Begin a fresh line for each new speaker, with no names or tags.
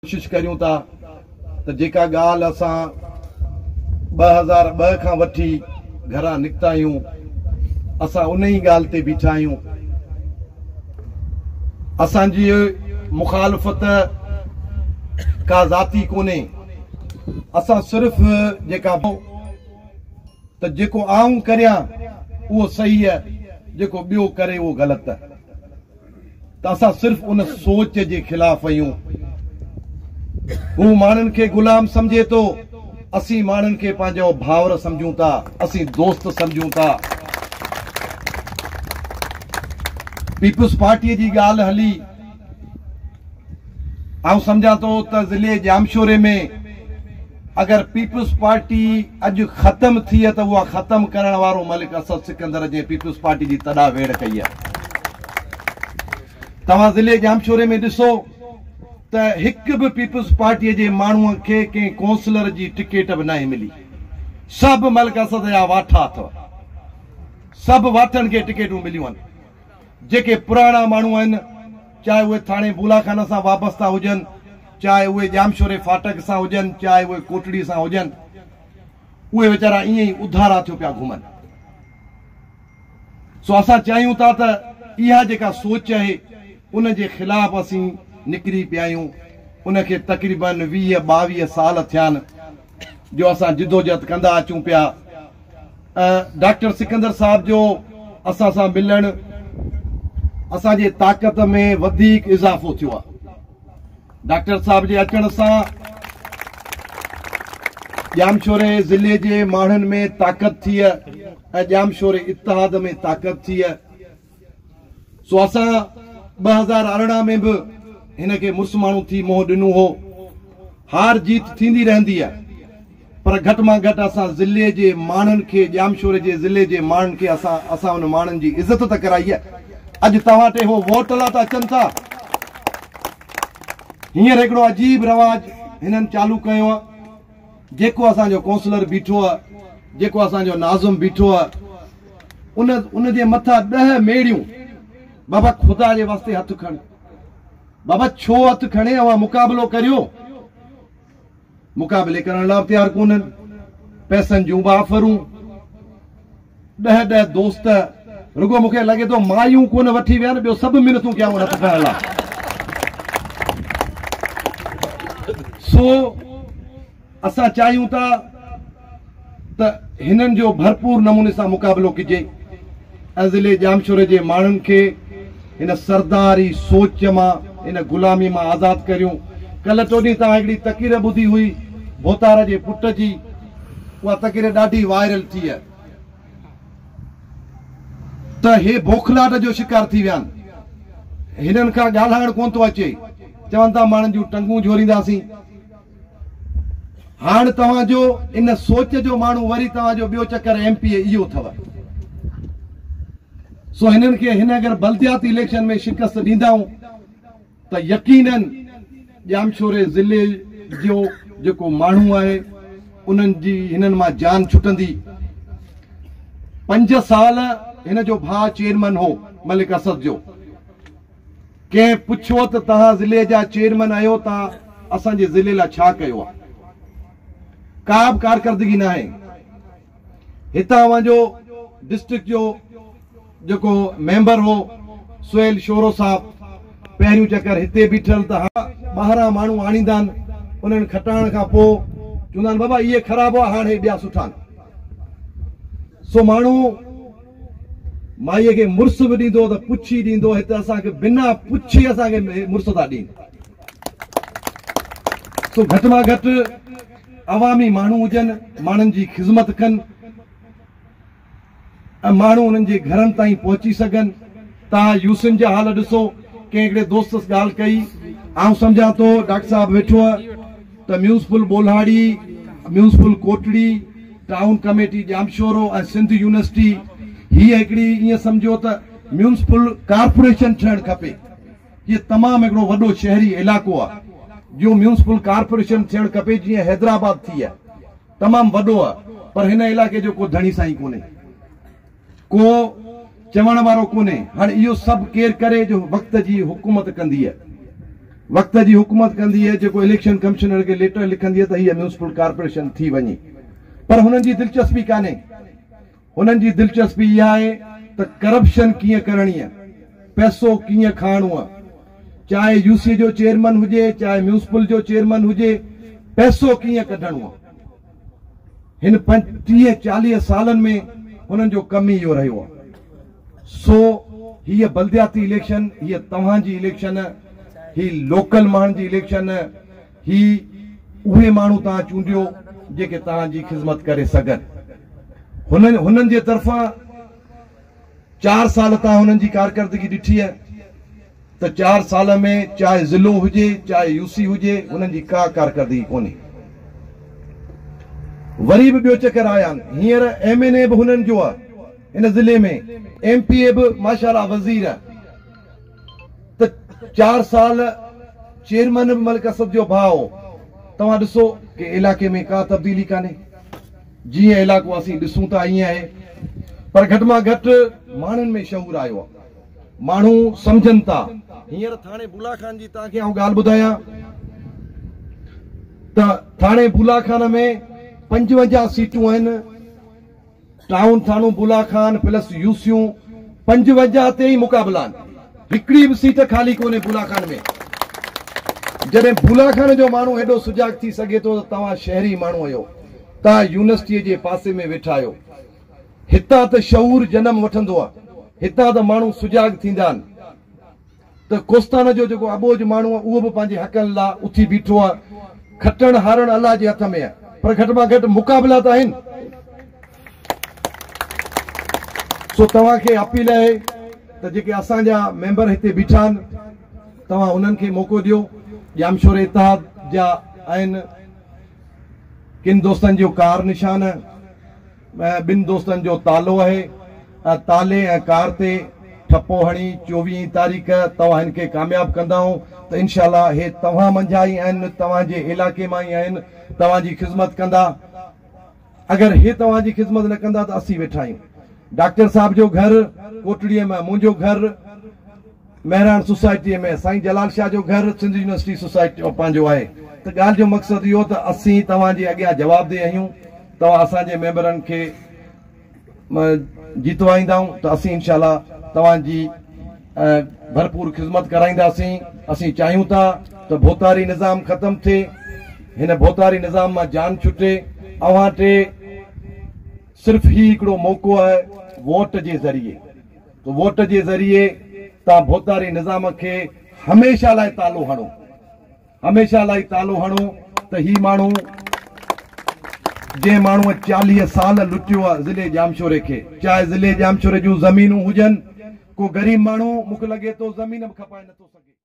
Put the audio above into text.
ڪوشش ڪريون ٿا ته جيڪا ڳالهه اسان 2002 کان وٺي گهران نڪتا آهيون، اسان ان ئي ڳالهه تي بيٺا آهيون. اسان جي مخالفت ڪا ذاتي ڪونهي، اسان صرف جيڪا ته جيڪو آئون ڪريان اهو صحيح آهي، جيڪو ٻيو ڪري اهو غلط آهي. ته اسان صرف ان سوچ جي خلاف آهيون. هو ماڻهن کي غلام سمجهي ٿو، اسين ماڻهن کي پنهنجو ڀائر سمجهون ٿا، اسين دوست سمجهون ٿا. پيپلز پارٽيء جي ڳالهه هلي، آئون سمجهان ٿو ته ضلعي ڄامشوري ۾ اگر پيپلز پارٽي اڄ ختم ٿي ته اها ختم ڪرڻ وارو ملڪ اسد سڪندر جنهن پيپلز پارٽي جي تڏا ويڙهه ڪئي آهي. توهان ضلعي ڄامشوري ۾ ڏسو ته هڪ به پيپلز پارٽي جي ماڻهو کي ڪنهن ڪونسلر جي ٽڪيٽ به ناهي ملي. سڀ ملڪ اسد جا واٺا اٿو. سڀ واٺن کي ٽڪيٽون مليون آهن. جيڪي پراڻا ماڻهو آهن، چاهي اهي ٿاڻي بولا خان سان وابسته هجن، چاهي اهي ڄامشوري ڦاٽڪ سان هجن، چاهي اهي ڪوٽڙي سان هجن، اهي ويچارا ائين ئي اڌارا ٿيو پيا گهمن. سو اسان چاهيون ٿا ته اها جيڪا سوچ آهي، ان جي خلاف اسين نڪري پيا آهيون. ان کي تقريباً 20 22 سال ٿيا آهن جو اسان جدوجهد ڪندا اچون پيا. ڊاڪٽر سڪندر صاحب جو اسان سان ملڻ اسان جي طاقت ۾ وڌيڪ اضافو ٿيو آهي. ڊاڪٽر صاحب جي اچڻ سان ڄامشوري ضلعي جي ماڻهن ۾ طاقت ٿي ۽ ڄامشوري اتحاد ۾ طاقت ٿي. سو اسان 2018 ۾ به هن کي مڙس ماڻهو ٿي منهن ڏنو هو. هار جيت ٿيندي رهندي آهي، پر گهٽ مان گهٽ اسان ضلعي جي ماڻهن کي، ڄامشوري جي ضلعي جي ماڻهن کي اسان اسان ان ماڻهن جي عزت ته ڪرائي آهي. اڄ توهان ٽي هو ووٽ لا ته اچن ٿا. هينئر هڪڙو عجيب رواج هنن چالو ڪيو آهي. جيڪو اسان جو ڪونسلر بيٺو آهي، جيڪو اسان جو ناظم بيٺو آهي، ان ان جي مٿان 10 ميڙيون. بابا خدا جي واسطي هٿ کڻ. بابا ڇو هٿ کڻي؟ اوهان مقابلو ڪريو. مقابلي ڪرڻ لاء به تيار ڪونهن. پئسن جون به آفرون. 10 10 دوست رڳو مون کي لڳي ٿو مايون ڪونه وٺي ويا آهن، ٻيو سڀ منتون ڪيائون هٿ کڻڻ لاء. سو اسان چاهيون ٿا ته هنن جو ڀرپور نموني سان مقابلو ڪجي ۽ ضلعي ڄامشوري جي ماڻهن کي هن سرداري سوچ مان، هن غلامي مان آزاد ڪريون. ڪلهه ٽيون ڏينهن توهان هڪڙي تقرير ٻڌي هئي ڀوتار جي پٽ جي، اها تقرير ڏاڍي وائرل ٿي ته هي بوکلاٽ جو شڪار ٿي ويا آهن، هنن کان ڳالهائڻ ڪونه ٿو اچي، چون ٿا ماڻهن جون ٽنگون جهورينداسين. هاڻ توهان جو ان سوچ جو ماڻهو وري توهان جو ٻيو چڪر ايم پي اي اهو اٿو. سو هنن کي هن اگر بلدياتي اليڪشن ۾ شڪست ڏيندائون ته يقينن ڄامشوري ضلعي جو جيڪو ماڻهو آهي انهن جي هنن مان جان ڇٽندي. 5 سال هن جو ڀاء چيئرمن هو ملڪ اسد جو. ڪنهن پڇيو ته توهان ضلعي جا چيئرمن آهيو، توهان اسان جي ضلعي لاء ڇا ڪيو آهي؟ ڪا به ڪارڪردگي ناهي. هتان اوهان جو ڊسٽرڪٽ جو جيڪو ميمبر هو سهيل شورو صاحب پهريون چڪر هتي بيٺل ته ها ٻاهران ماڻهو آڻيندا آهن، انهن کٽائڻ کان پوء چوندا آهن بابا اهي خراب هئا هاڻ هي ٻيا سٺا آهن. سو ماڻهو مائيء کي مڙس به ڏيندو ته پڇي ڏيندو، هت اسان کي بنا پڇي اسان کي مڙس ٿا ڏين. سو گهٽ مان گهٽ عوامي ماڻهو هجن، ماڻهن جي خذمت ڪن ۽ ماڻهو انهن جي گهرن تائين پهچي سگهن. توهان يوسين جا حال ڏسو، ڪنهن هڪڙي دوست ڳالهه ڪئي، آئون سمجهان ٿو ڊاڪٽر صاحب ويٺو آهي ته municipal Bolhari, municipal Kotri, town committee Jamshoro ۽ Sindh university, هيء هڪڙي ائين سمجهو ته ميونسپل ڪارپوريشن ٺهڻ کپي. هيء تمام هڪڙو وڏو شهري علائقو آهي جو ميونسپل ڪارپوريشن ٿيڻ کپي جيئن حيدرآباد ٿي آهي. تمام وڏو آهي پر هن علائقي جو ڪو ڌڻي سائين ڪونهي، ڪو چوڻ وارو ڪونهي. هاڻي اهو سڀ ڪير ڪري جو وقت جي حڪومت ڪندي آهي. وقت جي حڪومت ڪندي آهي جيڪو اليڪشن ڪمشنر کي ليٽر لکندي آهي ته هيء ميونسپل ڪارپوريشن ٿي وڃي پر هنن جي دلچسپي ڪانهي. هنن جي دلچسپي اها آهي ته ڪرپشن ڪيئن ڪرڻي آهي، پئسو ڪيئن کائڻو آهي، چاهي يو سي جو چيئرمن هجي، چاهي ميونسپل جو چيئرمن هجي، پئسو ڪيئن ڪڍڻو آهي. هن 35 40 سالن ۾ هنن جو ڪم ئي اهو رهيو آهي. سو هيء بلدياتي اليڪشن، هيء توهان جي اليڪشن، هي لوڪل ماڻهن جي اليڪشن، هي اهي ماڻهو توهان چونڊيو جيڪي توهان جي خذمت ڪري سگهن. هنن هنن جي طرفان 4 سال توهان هنن جي ڪارڪردگي ڏٺي ته 4 سال ۾ چاهي ضلعو هجي چاهي يو سي هجي هنن جي ڪا ڪارڪردگي ڪونهي. وري به ٻيو چڪر آيا آهن. هينئر ايم اين اي به هنن جو آهي هن ضلعي ۾ ايم پي اي به ماشاء الله وزير آهي. ته 4 سال چيئرمن به ملڪ اسد جو ڀاء هو. توهان ڏسو ڪي علائقي ۾ ڪا تبديلي ڪانهي. جيئن علائقو اسين ڏسون ٿا ائين آهي. پر گهٽ مان گهٽ ماڻهن ۾ شعور آيو آهي. ماڻهو سمجهن ٿا. هينئر ٿاڻي بولا خان جي توهان کي آئون ڳالهه ٻڌايان ته ٿاڻي بولا خان ۾ 55 سيٽون آهن. ٽائون ٿاڻو بولا خان پلس يوسيون 55 تي ئي مقابلا آهن. هڪڙي به سيٽ خالي ڪونهي بولا خان ۾. جڏهن بولا خان جو ماڻهو هيڏو سجاڳ ٿي سگهي ٿو ته توهان شهري ماڻهو آهيو، توهان يونيورسٽيء جي پاسي ۾ ويٺا آهيو. هتان ته شعور جنم وٺندو آهي، هتان ته ماڻهو سجاڳ ٿيندا آهن. ته ڪوستان جو جيڪو اٻوجهه ماڻهو آهي اهو به پنهنجي حقن لا اٿي بيٺو آهي. کٽڻ هارڻ الله جي هٿ ۾ آهي پر گهٽ مان گهٽ مقابلا ته آهن. سو توهان کي اپيل آهي ته جيڪي اسان جا ميمبر هتي بيٺا آهن توهان انهن کي موقعو ڏيو. ڄامشوري اتحاد جا آهن ڪن دوستن جو ڪار نشان ۽ ٻن دوستن جو تالو آهي ۽ تالي ۽ ڪار تي ٺپو هڻي 24 تاريخ توهان هن کي ڪامياب ڪندائون ته انشاء الله هي توهان منجهان ئي آهن توهان جي علائقي مان ئي آهن توهان جي خذمت ڪندا اگر هي توهان جي خذمت نه ڪندا ته اسين ويٺا آهيون ڊاڪٽر صاحب جو گهر ڪوٽڙي ۾ منهنجو گهر مهراڻ سوسائٽيء ۾ سائين جلال شاهه جو گهر سنڌ يونيورسٽي سوسائٽي پنهنجو آهي ته ڳالهه جو مقصد اهو ته اسين توهان جي اڳيان جوابده آهيون توهان اسان جي ميمبرن کي جيتوائيندائون ته اسين انشاء الله توهان جي ڀرپور خدمت ڪرائينداسين اسين چاهيون ٿا ته ڀوتاري نظام ختم ٿئي هن ڀوتاري نظام مان جان ڇٽي اوهان ٽي صرف هي هڪڙو موقعو آهي ووٽ جي ذريعي ته ووٽ جي ذريعي توهان ڀوتاري نظام کي هميشه لاء تالو هڻو، هميشه لاء تالو هڻو ته هي ماڻهو جنهن ماڻهوء 40 سال لٽيو آ ضلعي ڄامشوري کي، چاهي ضلعي ڄامشوري جون زمينون هجن، ڪو غريب ماڻهو مون کي لڳي ٿو زمين به کپائي نٿو سگهي.